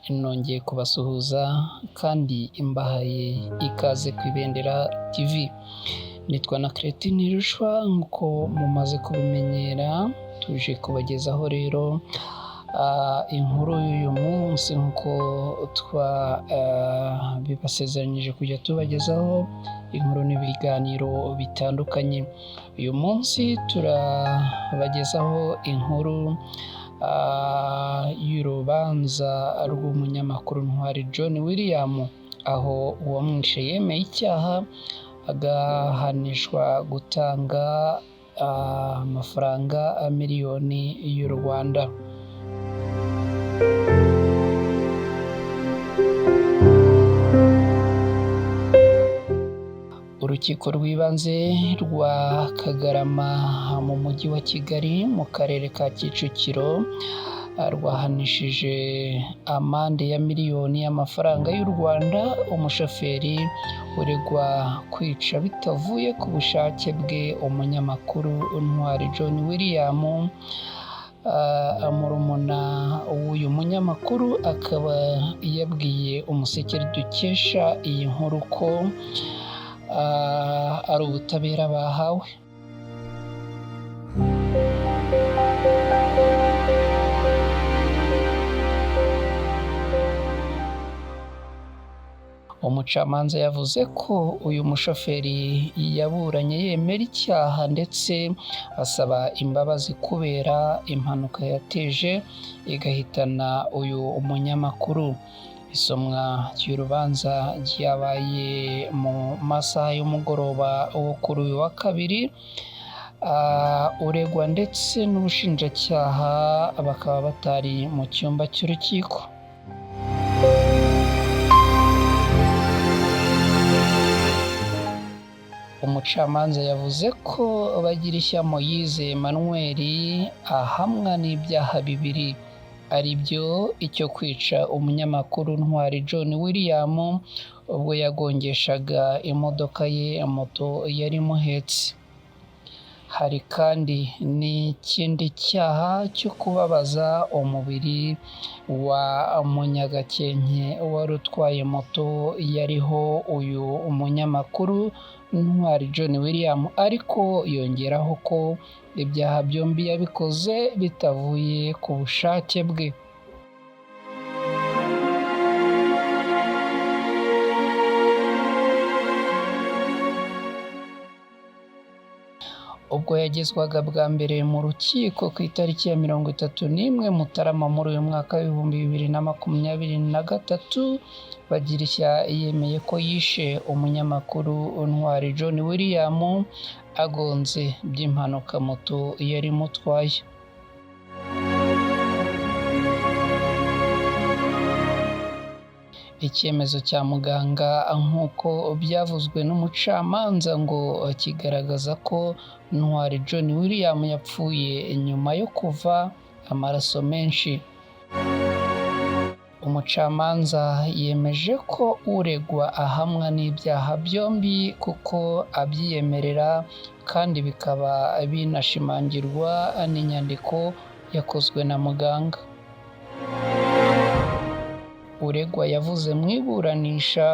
Nongeye kubasuhuza kandi mbahaye ikaze ku Ibendera TV. Nitwa na Keretini Rushwa nk'uko mumaze kubimenyera, tuje kubagezaho rero inkuru y'uyu munsi nk'uko twabibasezeranyije kujya tubagezaho inkuru n'ibiganiro bitandukanye. Uyu munsi turabagezaho inkuru y'urubanza rw'umunyamakuru Ntwari John William, aho uwamwishe yemeye icyaha agahanishwa gutanga amafaranga miliyoni y'u Rwanda. Urukiko rw'ibanze rwa Kagarama mu mujyi wa Kigali mu karere ka Kicukiro rwahanishije amande ya miliyoni y'amafaranga y'u Rwanda umushoferi uregwa kwica bitavuye ku bushake bwe umunyamakuru Ntwari John William. Murumuna w'uyu munyamakuru akaba yabwiye Umuseke dukesha iyi nkuru ko ari ubutabera bahawe. Umucamanza yavuze ko uyu mushoferi yaburanye yemera icyaha ndetse asaba imbabazi kubera impanuka yateje igahitana uyu munyamakuru. Isomwa ry'urubanza ryabaye mu masaha y'umugoroba wo kuri uyu wa kabiri, uregwa ndetse n'ubushinjacyaha bakaba batari mu cyumba cy'urukiko. Umucamanza yavuze ko Bagirishya Moise Emmanuel ahamwa n'ibyaha bibiri, ari byo icyo kwica umunyamakuru Ntwari John William ubwo yagongeshaga imodoka ye moto yari imuhetse. Hari kandi n'ikindi cyaha cyo kubabaza umubiri wa Munyagakenke wari utwaye moto yariho uyu munyamakuru Ntwari John William, ariko yongeraho ko ibyaha byombi yabikoze bitavuye ku bushake bwe. Ubwo yagezwaga bwa mbere mu rukiko ku itariki ya 31 Mutarama muri uyu mwaka w'2023, Bagirishya yemeye ko yishe umunyamakuru Ntwari John William agonze by'impanuka moto yari imutwaye. Icyemezo cya muganga nk'uko byavuzwe n'umucamanza ngo kigaragaza ko Ntwari John William yapfuye nyuma yo kuva amaraso menshi. Umucamanza yemeje ko uregwa ahamwa n'ibyaha byombi kuko abyiyemerera kandi bikaba binashimangirwa n'inyandiko yakozwe na muganga. Uregwa yavuze mu iburanisha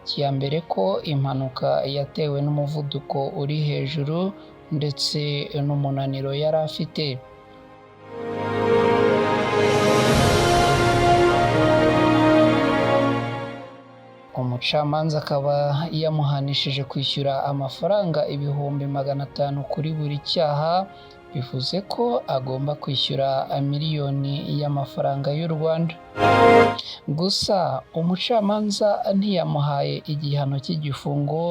rya mbere ko impanuka yatewe n'umuvuduko uri hejuru ndetse n'umunaniro yari afite. Umucamanza akaba yamuhanishije kwishyura amafaranga 500,000 kuri buri cyaha, bivuze ko agomba kwishyura miliyoni y'amafaranga y'u Rwanda. Gusa umucamanza ntiyamuhaye igihano cy'igifungo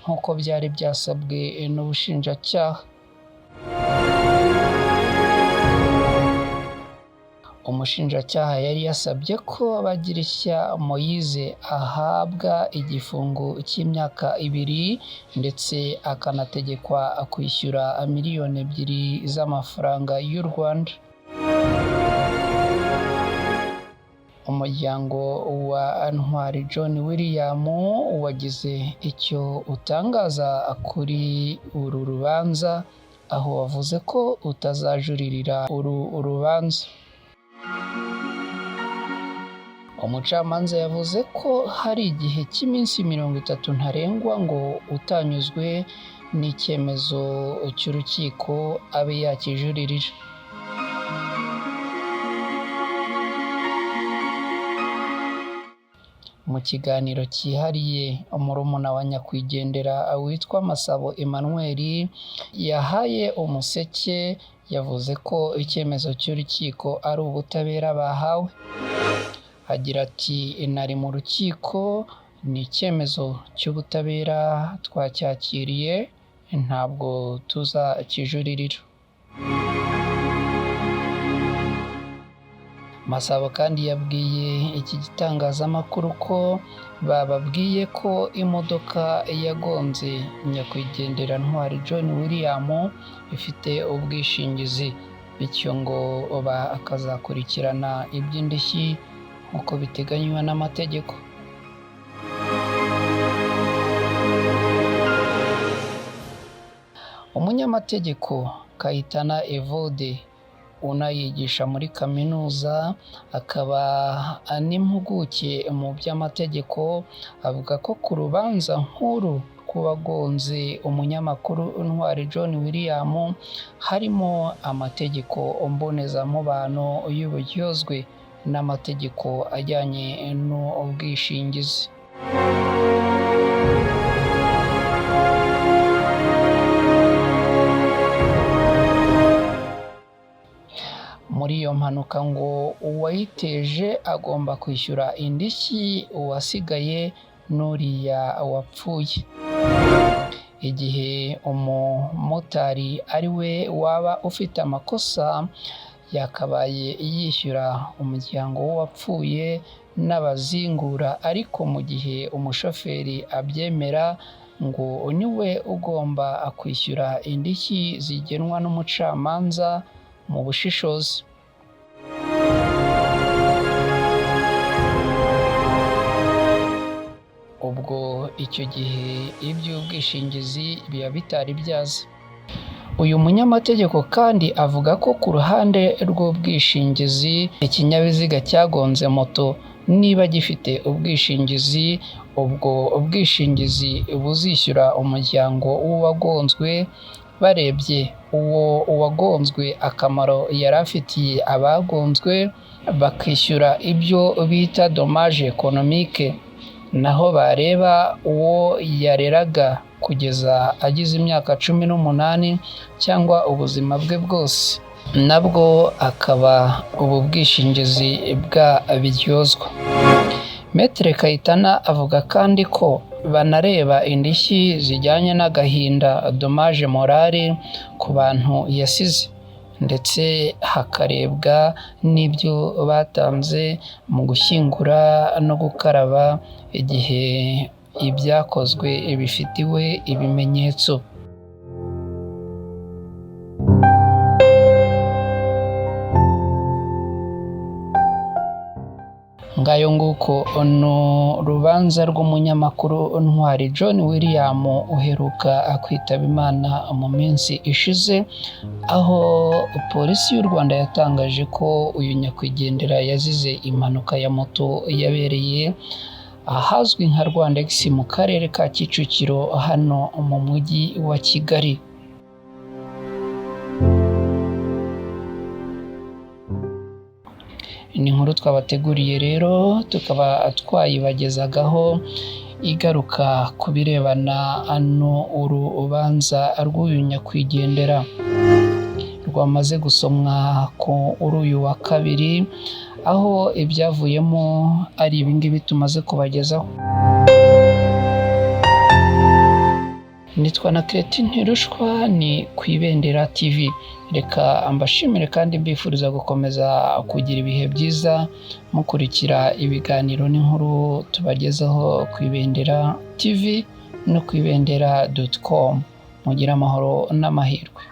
nk'uko byari byasabwe n'ubushinjacyaha. Umushinjacyaha yari yasabye ko Bagirishya Moise ahabwa igifungo cy'imyaka 2 ndetse akanategekwa kwishyura miliyoni 2 z'amafaranga y'u Rwanda. Umuryango wa Ntwari John William wagize icyo utangaza kuri uru rubanza, aho wavuze ko utazajuririra uru rubanza. Umucamanza yavuze ko hari igihe cy'iminsi 30 ntarengwa ngo utanyuzwe n'icyemezo cy'urukiko abe yakijuririra. Mu kiganiro cyihariye murumuna wa nyakwigendera witwa Masabo Emmanuel yahaye Umuseke, yavuze ko icyemezo cy'urukiko ari ubutabera bahawe. Agira ati “Nari mu rukiko, ni icyemezo cy'ubutabera twacyakiriye, ntabwo tuzakijuririra.” Masabo kandi yabwiye iki gitangazamakuru ko bababwiye ko imodoka yagonze nyakwigendera Ntwari John William ifite ubwishingizi, bityo ngo bakazakurikirana iby'indishyi nk'uko biteganywa n'amategeko. Umunyamategeko Kayitana Evode unayigisha muri kaminuza akaba n'impuguke mu by'amategeko, avuga ko ku rubanza nk'uru rw'uwagonze umunyamakuru Ntwari John William harimo amategeko mbonezamubano y'uburyozwe n'amategeko ajyanye n'ubwishingizi. Muri iyo mpanuka ngo uwayiteje agomba kwishyura indishyi, uwasigaye n'uriya wapfuye. Igihe umumotari ari we waba ufite amakosa, yakabaye yishyura umuryango w'uwapfuye n'abazingura, ariko mu gihe umushoferi abyemera ngo niwe ugomba kwishyura indishyi zigenwa n'umucamanza mu bushishozi. Ubwo icyo gihe iby'ubwishingizi biba bitari byaza. Uyu munyamategeko kandi avuga ko ku ruhande rw'ubwishingizi, ikinyabiziga cyagonze moto niba gifite ubwishingizi, ubwo ubwishingizi buzishyura umuryango w'uwagonzwe, barebye uwo wagonzwe akamaro yari afitiye abagonzwe, bakishyura ibyo bita dommage économique, naho bareba uwo yareraga kugeza agize imyaka 18 cyangwa ubuzima bwe bwose, nabwo akaba ubu bwishingizi bwabiryozwa. Maître Kayitana avuga kandi ko banareba indishyi zijyanye n'agahinda dommage morale ku bantu yasize, ndetse hakarebwa n'ibyo batanze mu gushyingura no gukaraba igihe ibyakozwe bifitiwe ibimenyetso. Ngayo nguko ni urubanza rw'umunyamakuru Ntwari John William uheruka kwitaba Imana mu minsi ishize, aho polisi y'u Rwanda yatangaje ko uyu nyakwigendera yazize impanuka ya moto yabereye ahazwi nka Rwandex mu karere ka Kicukiro hano mu mujyi wa Kigali. Ni inkuru twabateguriye rero tukaba twayibagezagaho igaruka ku birebana n'urubanza rw'uyu nyakwigendera rwamaze gusomwa kuri uyu wa kabiri, aho ibyavuyemo ari ibingibi tumaze kubagezaho. Nitwa na Cletin Ntirushwa, ni ku Ibendera TV. Reka mbashimire kandi mbifuriza gukomeza kugira ibihe byiza mukurikira ibiganiro n'inkuru tubagezaho ku Ibendera TV no ku ibendera.com. Mugire amahoro n'amahirwe.